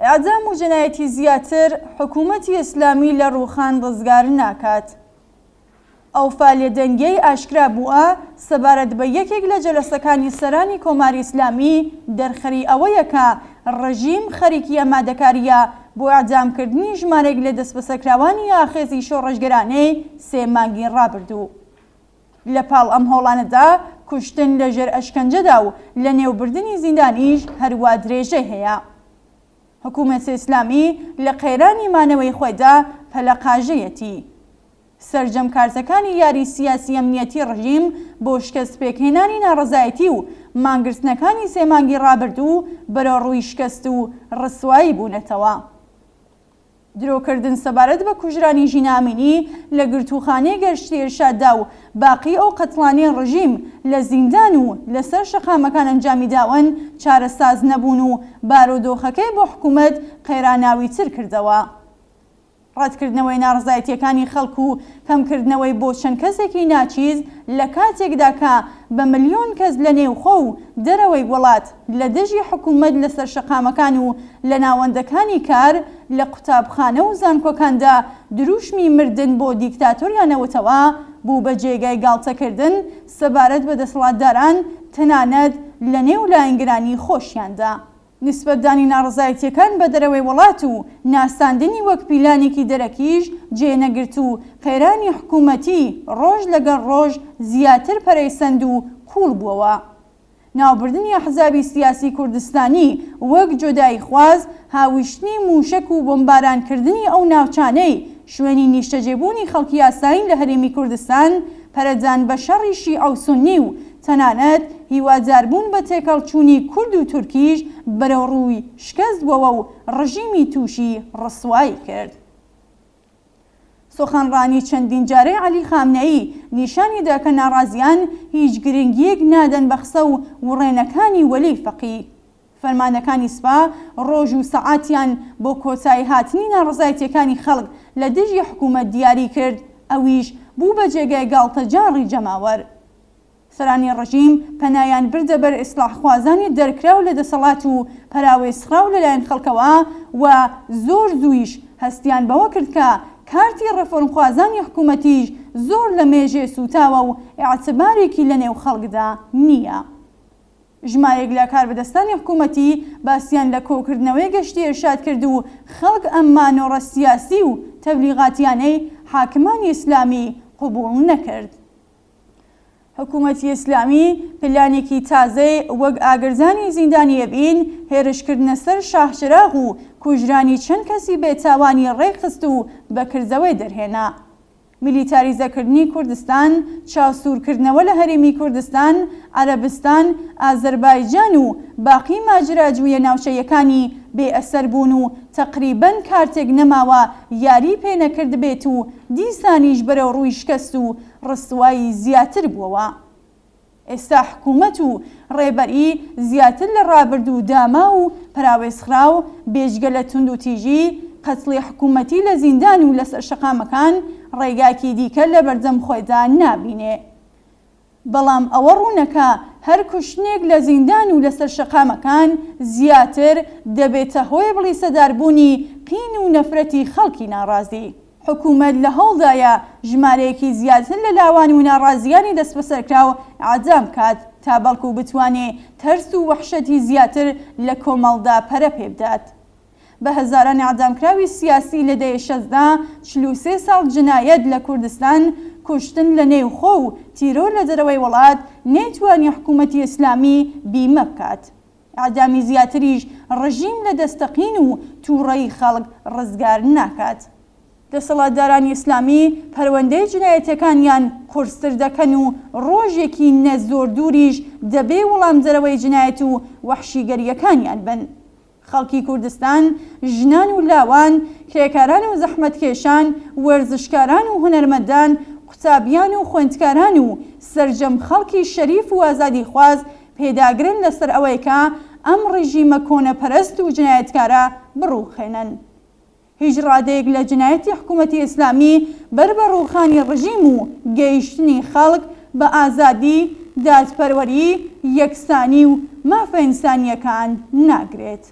ئیعدام و جەنایەتی زیاتر حکوومەتی ئیسلامی لە ڕووخان ڕزگار ناکات. ئەو فالێدەنگیەی ئاشکرا بووە سەبارەت بە یەکێک لە جەلەسەکانی سەرانی کۆماری ئیسلامی دەرخەری ئەوەیە کە ڕژیم خەریکی ئامادەکارییە بۆ ئیعدام کردنی ژمارێک لە دەستبەسەرکراوانی ئاخێزی شۆڕشگێرانەی سێ مانگی ڕابردوو. لە پاڵ ئەم هەوڵانەدا کوشتن لە ژێر ئەشکەنجەدا و لەنێوبردنی زیندانیش هەروا درێژەی هەیە. حکوومەتی ئیسلامی لە قەیرانی مانەوەی خۆیدا پەلەقاژەیەتی. سەرجەم کارتەکانی یاری سیاسی ئەمنیەتی ڕژیم بۆ شکست پێکهێنانی ناڕەزایەتی و مانگرتنەکانی سێ مانگی ڕابردوو بەرەوڕووی شکست و ڕسوایی بوونەتەوە. درۆکردن سەبارەت بە کوژرانی ژینا ئەمینی لە گرتووخانەی گەشتی ئیرشاددا و باقی ئەو قەتڵانەی ڕژیم لە زیندان و لەسەر شەقامەکان ئەنجامی داون چارەساز نەبوون و بارودۆخەکەی بۆ حکوومەت قەیراناویتر کردەوە. ڕەتکردنەوەی ناڕەزایەتییەکانی خەڵک و کەمکردنەوەی بۆ چەند کەسێکی ناچیز لە کاتێکدا کە بە ملیۆن کەس لە نێوخۆ و دەرەوەی وڵات لە دژی حکوومەت لەسەر شەقامەکان و لە ناوەندەکانی کار لە قوتابخانە و زانکۆکاندا دروشمی مردن بۆ دیکتاتۆریان ئەوتەوە بوو بە جێگای گاڵتەکردن سەبارەت بە دەسەڵاتداران تەنانەت لە نێو لایەنگرانی خۆشیاندا. نیسبەتدانی ناڕەزایەتییەکان بە دەرەوەی وڵات و ناساندنی وەک پیلانێکی دەرەکیش جێ نەگرت و قەیرانی حکوومەتی ڕۆژ لەگەڵ ڕۆژ زیاتر پەرەی سەند و قووڵ بووەوە. ناوبردنی ئەحزابی سیاسی کوردستانی وەک جۆداییخواز، هاویشتنی مووشەک و بۆمبارانکردنی ئەو ناوچانەی شوێنی نیشتەجێبوونی خەڵکی ئاسایین لە هەرێمی کوردستان، پەرەدان بە شەڕی شیعە و سوننی و تەنانەت هیواداربوون بە تێکەڵچوونی کورد و تورکیش بەرەوڕووی شکەست بووەوە و ڕژیمی تووشی ڕسوایی کرد. سوخەنڕانی چەندین جارەی عەلی خامنەیی نیشانی دا کە ناڕازیان هیچ گرنگییەک نادەن بە قسە و وڕێنەکانی وەلی فەقی. فەرماندەکانی سپا ڕۆژ و سەعاتیان بۆ کۆتایی هاتنی ناڕەزایەتییەکانی خەڵک لە دژی حکوومەت دیاری کرد، ئەویش بوو بە جێگای گاڵتەجاڕی جەماوەر. سەرانی ڕژیم پەنایان بردە بەر ئیسڵاحخوازانی دەرکراو لە دەسەڵات و پەراوێزخراو لەلایەن خەڵکەوە و زۆر زوویش هەستیان بەوە کرد کە کارتی ڕێفۆرمخوازانی حکوومەتیش زۆر لە مێژێ سووتاوە و ئیعتبارێکی لەنێو خەڵکدا نییە. ژمارەیەک لە کاربەدەستانی حکوومەتی باسیان لە کۆکردنەوەی گەشتی ئیرشاد کرد و خەڵک ئەم مانۆڕە سیاسی و تەبلیغاتیانەی حاکمانی ئیسلامی قبووڵ نەکرد. حکوومەتی ئیسلامی پلانێکی تازەی وەک ئاگردانی زیندانی ئێڤین، هێرشکردنە سەر شاهچراغ و کوژرانی چەند کەسی بێتاوانی ڕێکخست و بە کردەوەی دەرهێنا. میلیتاریزەکردنی کوردستان، چاوسوورکردنەوە لە هەرێمی کوردستان، عەرەبستان، ئازەربایجان و باقی ماجراجویە ناوچەیەکانی بێ ئەسەر بوون و تەقریبەن کارتێک نەماوە یاری پێ نەکردبێت و دیسانیش بەرەو ڕووی شکەست و ڕسوایی زیاتر بووەوە. ئێستا حکوومەت و ڕێبەری زیاتر لە ڕابردوو داماو و پەراوێزخراو، بێجگە لە توندوتیژی، قەتڵی حکوومەتی لە زیندان و لەسەر شەقامەکان، ڕێگاکی دیکە لەبەردەم خۆیدا نابینێ. بەڵام ئەوە ڕوونە کە هەر کوشتنێک لە زیندان و لەسەر شەقامەکان زیاتر، دەبێتە هۆی بڵیسەداربوونی قین و نەفرەتی خەڵکی ناڕازی. حکومەت لە هەوڵدایە ژمارەیەکی زیاتر لە لاوان و ناڕازیانی دەستبەسەرکراو ئیعدام بکات تا بەڵکو بتوانێ ترس و وەحشەتی زیاتر لە کۆمەڵدا پەرە پێبدات. بە هەزاران ئیعدامکراوی سیاسی لە دەیەی شەستدا، 43 ساڵ جنایەت لە کوردستان، کوشتن لە نێوخۆ و تیرۆر لە دەرەوەی وڵات نەیتوانی حکومەتی ئیسلامی بیمە بکات. ئیعدامی زیاتریش ڕژیم لە دەست تەقین و تووڕەیی خەڵک ڕزگار ناکات. دەسەڵاتدارانی ئیسلامی پەروەندەی جنایەتەکانیان قورستر دەکەن و ڕۆژێکی نە زۆر دووریش دەبێ وڵامدەرەوەی جنایەت و وەحشیگەرییەکانیان بن. خەڵکی کوردستان، ژنان و لاوان، کرێکاران و زەحمەتکێشان، وەرزشکاران و هونەرمەندان، قوتابیان و خوێندکاران و سەرجەم خەڵکی شەریف و ئازادیخواز پێداگرن لەسەر ئەوەی کە ئەم ڕژیمە کۆنەپەرست و جنایەتکارە بڕوخێنن. هیچ ڕادەیەک لە جنایەتی حکوومەتی ئیسلامی بەر بە ڕووخانی ڕژیم و گەیشتنی خەڵک بە ئازادی، دادپەروەری، یەکسانی و مافە ئینسانییەکان ناگرێت.